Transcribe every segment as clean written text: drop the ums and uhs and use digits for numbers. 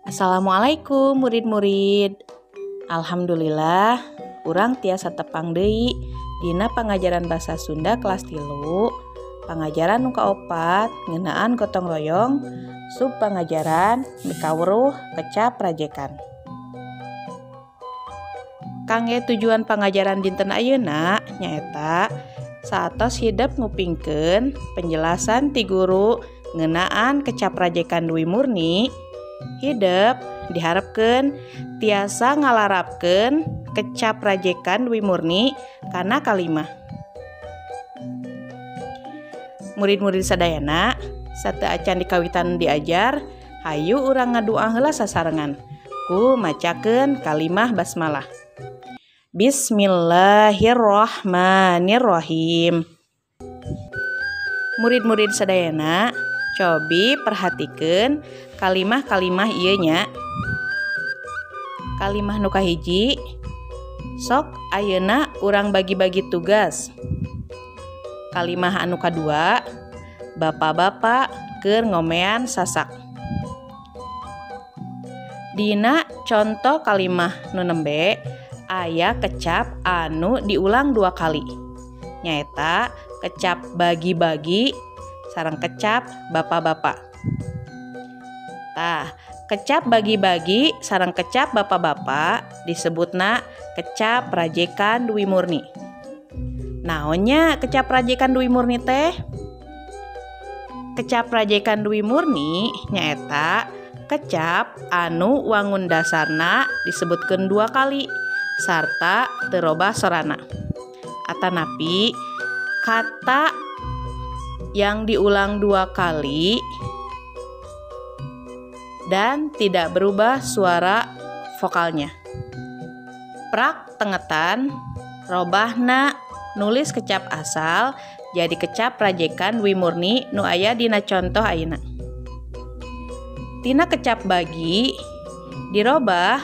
Assalamualaikum murid-murid. Alhamdulillah urang tiasa tepang deui dina pangajaran basa Sunda kelas 3, pangajaran nu kaopat ngeunaan gotong royong, sub pangajaran mikaweruh kecap rajekan. Kangge tujuan pangajaran dinten ayeuna nyaeta saatos hidep ngupingkeun penjelasan ti guru ngeunaan kecap rajekan Dwi Murni, hidep diharapkeun tiasa ngalarapkeun kecap rajekan Dwi Murni kana kalimah. Murid-murid sadayana sateu acan dikawitan diajar, hayu urang ngadua heula sasarengan ku macakeun kalimah basmalah. Bismillahirrahmanirrahim. Murid-murid sadayana, cobi perhatikeun kalimah-kalimah ieu nya. Kalimah nu kahiji, sok ayeuna urang bagi-bagi tugas. Kalimah anu kadua, bapak-bapak keur ngomean sasak. Dina conto kalimah nu nembe aya kecap anu diulang 2 kali, nyaeta kecap bagi-bagi sareng kecap bapak-bapak. Tah, kecap bagi-bagi sareng kecap bapak-bapak disebutna kecap rajekan Dwi Murni. Naonnya kecap rajekan Dwi Murni teh? Kecap rajekan Dwi Murni nyaeta kecap anu wangun dasarna disebutkeun 2 kali sarta teu robah sorana. Atanapi kata yang diulang 2 kali dan tidak berubah suara vokalnya. Prak tengetan robahna nulis kecap asal jadi kecap rajekan Dwi Murni nu aya dina contoh ayeuna. Tina kecap bagi dirobah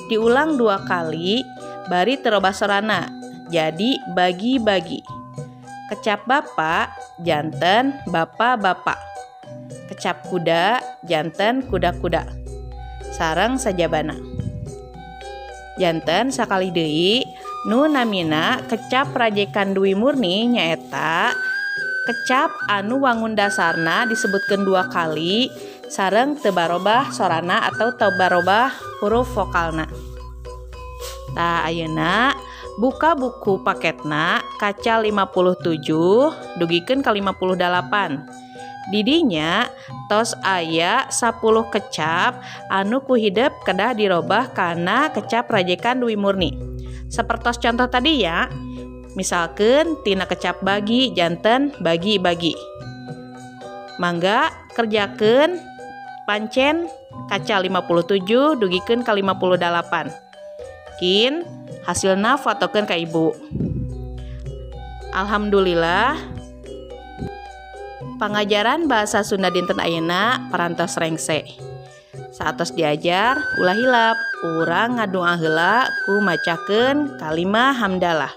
diulang 2 kali bari terobah sorana jadi bagi-bagi. Kecap bapak janten bapak-bapak. Kecap kuda janten kuda-kuda. Sareng sajabana. Janten sakali deui nu namina kecap rajekan Dwi Murni nyaeta kecap anu wangun dasarna disebutkeun 2 kali sareng teu barobah sorana atau teu barobah huruf vokalna. Tah ayeuna buka buku paketna kaca 57 dugikeun ka 58. Didinya tos aya 10 kecap anu ku hidep kedah dirobah kana kecap rajekan Dwi Murni. Sapertos contoh tadi ya. Misalkeun tina kecap bagi janten bagi-bagi. Mangga kerjakeun pancen kaca 57 dugikeun ka 58. Kin hasilna fotokeun ka ibu. Alhamdulillah pangajaran bahasa Sunda dinten ayeuna parantos rengse. Saatos diajar ulah hilap urang ngadua heula ku macakeun kalimah hamdalah.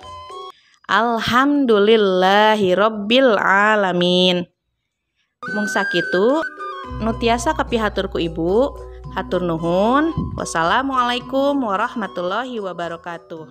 Alhamdulillahirabbil alamin. Mung sakitu nu tiasa kapihatur ku ibu. Hatur nuhun. Wassalamualaikum warahmatullahi wabarakatuh.